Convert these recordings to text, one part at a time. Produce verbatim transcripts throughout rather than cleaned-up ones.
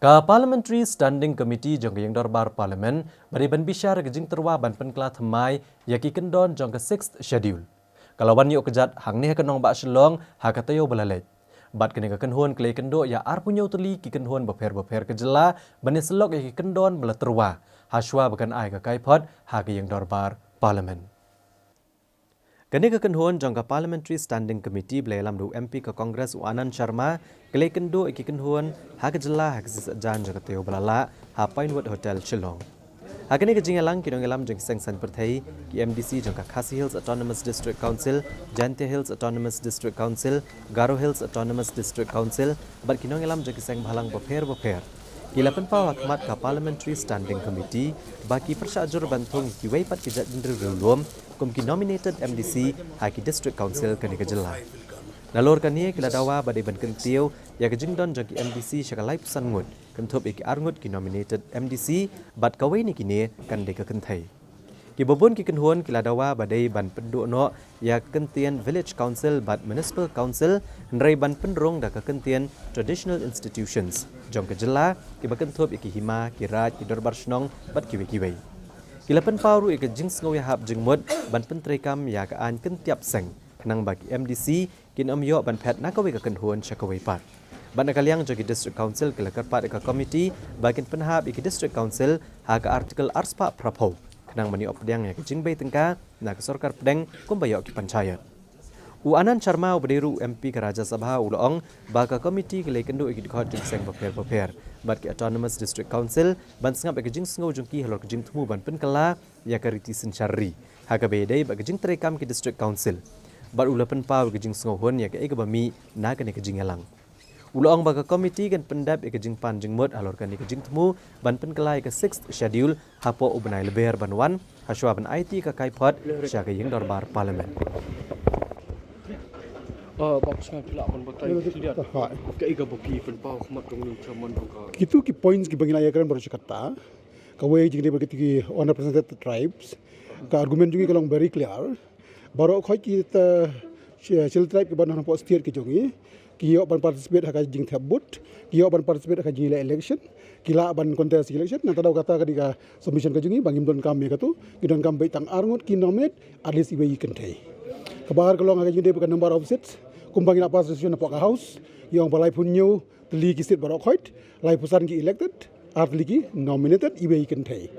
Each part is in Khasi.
Ka Parliamentary Standing Committee jong ka Ïing Dorbar Parliament ba dei ban bishar ka jingtyrwa ban pynkylla thymmai ïa ki kyndon jong ka Sixth Schedule, ka la wan ïoh kjat hangne ha ka nongbah Shillong ha ka taïew ba la leit. Bad kane ka kynhun ka la ïakynduh ïa arphew hynñiew tylli ki kynhun bapher bapher ka jylla ban ïasyllok ïa ki kyndon ba la tyrwa, ha shuwa ba kan ai ka kaiphod ha ka Ïing Dorbar Parliament. Kane ka kynhun jong ka Parliamentary Standing Committee ba la ïalam da u M P ka Congress u Anand Sharma, ka la ïakynduh ïa ki kynhun ha ka jylla ha ka sngi Saitjaiñ jong ka taïew ba la lah ha Pinewood Hotel Shillong. Ha kane ka jingïalang ki nongïalam jong ki seng saiñ pyrthei, ki M D C jong ka Khasi Hills Autonomous District Council, Jaintia Hills Autonomous District Council, Garo Hills Autonomous District Council, bad ki nongïalam jong ki seng bhalang bapher bapher, ki la pynpaw ha khmat ka Parliamentary Standing Committee ba ki pyrshah jur ban thung ïa kiwei pat ki jait bynriew riewlum kum ki nominated M D C ha ki District Council kane ka jylla. Nalor kane ki la dawa ba dei ban kyntiew ïa ka jingdon jong ki M D C sha ka laiphew san ngut, kynthup ïa ki ar ngut ki nominated M D C, bad kawei na kine kan dei ka kynthei. Kiba bun ki kynhun ki la dawa ba dei ban pynduh noh ïa ka kyntien Village Council bad Municipal Council, hynrei ban pynrung da ka kyntien Traditional Institutions jong ka jylla, kiba kynthup ïa ki hima, ki raid, ki dorbar shnong bad kiwei kiwei. Ki la pynpaw ruh ïa ka jingsngew ïahap jingmut ban pyntreikam ïa ka aiñ kyntiap seng, khnang ba ki M D C kin ym ïoh ban phet na kawei ka kynhun sha kawei pat. Bad na ka liang jong ki District Council ki la kyrpad ïa ka committee ba kin pynhap ïa ki District Council ha ka Article arspah phraphew, khnang ban ïoh pdiang ïa ka jingbei tyngka na ka sorkar pdeng kumba ïoh ki panchayat. U Anand Sharma uba dei ruh u M P ka Rajya Sabha u la ong ba ka committee ka la ïakynduh ïa ki dkhot jong ki seng bapher bapher bad ki Autonomous District Council ban sngap ïa ka jingsngew jong ki halor ka jingthmu ban pynkylla ïa ka riti synshar ri ha kaba ïadei bad ka jingtreikam ki District Council. Bad u la pynpaw ïa ka jingsngewhun ïa kaei kaba mih na kane ka jingïalang. U la ong ba ka committee kan pyndep ïa ka jingpan jingmut halor kane ka jingthmu ban pynkylla ïa ka Sixth Schedule hapoh u bnai Lber ban wan, ha shuwa ban aiti ïa ka kaiphod sha ka Ïing Dorbar Parliament. Ah, Bob Sngap, phi lah ban batai clear kaei kaba phi pynpaw khmat jong u Chairman jong ka. Kitu ki points kiba ngi la ïakren baroh shi katta. Kawei jingdei bad kitu ki unrepresented tribes. Ka argument jong ngi ka long very clear. Baroh khoit kita Scheduled Tribe kiba don hapoh state ki jong ngi, ki ïoh ban participate ha ka jingthep vote, ki ïoh ban participate ha ka jingïaleh election, ki lah ban contest election. Nangta da kata ka dei ka submission ka jong ngi ba ngim donkam ïa katu, ngi donkam beit tang ar ngut ki nominate, at least iwei i kynthei. Kaba ar ka long ha ka jingdei bad ka number of seats, kumba ngi la pass resolution hapoh ka House, ngi ong ba laiphew hynñiew tylli ki seat baroh khoit, laiphew san ki elected, ar tylli ki nominated, iwei i kynthei.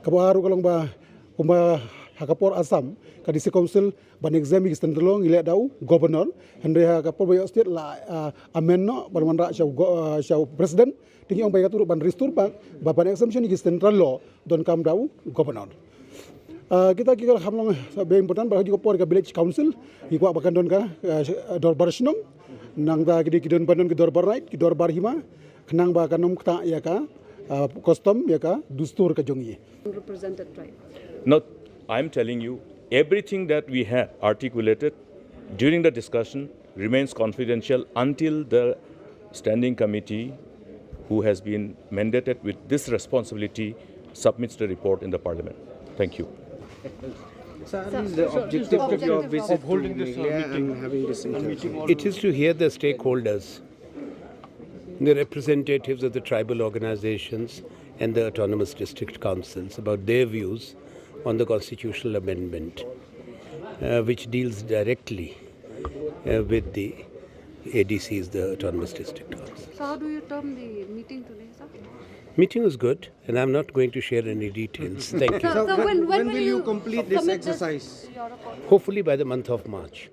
Kaba ar ka long ba kumba ha ka por Assam ka District Council ban exempt ïa ki Central Law ngi leh da u Governor, hynrei ha ka por ba ïoh state la, ah, amend noh ban wanrah sha u go-, ah, sha u President. Te ngi ong ba ïa katu ruh ban restore back, ba ban exemption ïa ki Central Law donkam da u Governor. Ah, kita ki ka kham long, ah, ba important ba ha ka juh ka por ka Village Council ngi kwah ba kan don ka, ah, dorbar shnong. Nangta ki dei ki don ban don ki dorbar raid, ki dorbar hima, khnang ba kan ym ktah ïa ka, ah, custom, ïa ka dustur ka jong ngi. Represented tribe. No, I'm telling you, everything that we have articulated during the discussion remains confidential until the standing committee who has been mandated with this responsibility submits the report in the parliament. Thank you. Sir, at least the objective of your visit to Meghalaya and having this interaction. It is to hear the stakeholders, the representatives of the tribal organizations and the autonomous district councils about their views on the constitutional amendment, uh, which deals directly, uh, with the A D Cs, the autonomous district councils. So how do you term the meeting today, sir? Meeting is good, and I'm not going to share any details. Thank you. Sir, sir, when, when will you complete this exercise? Hopefully by the month of March.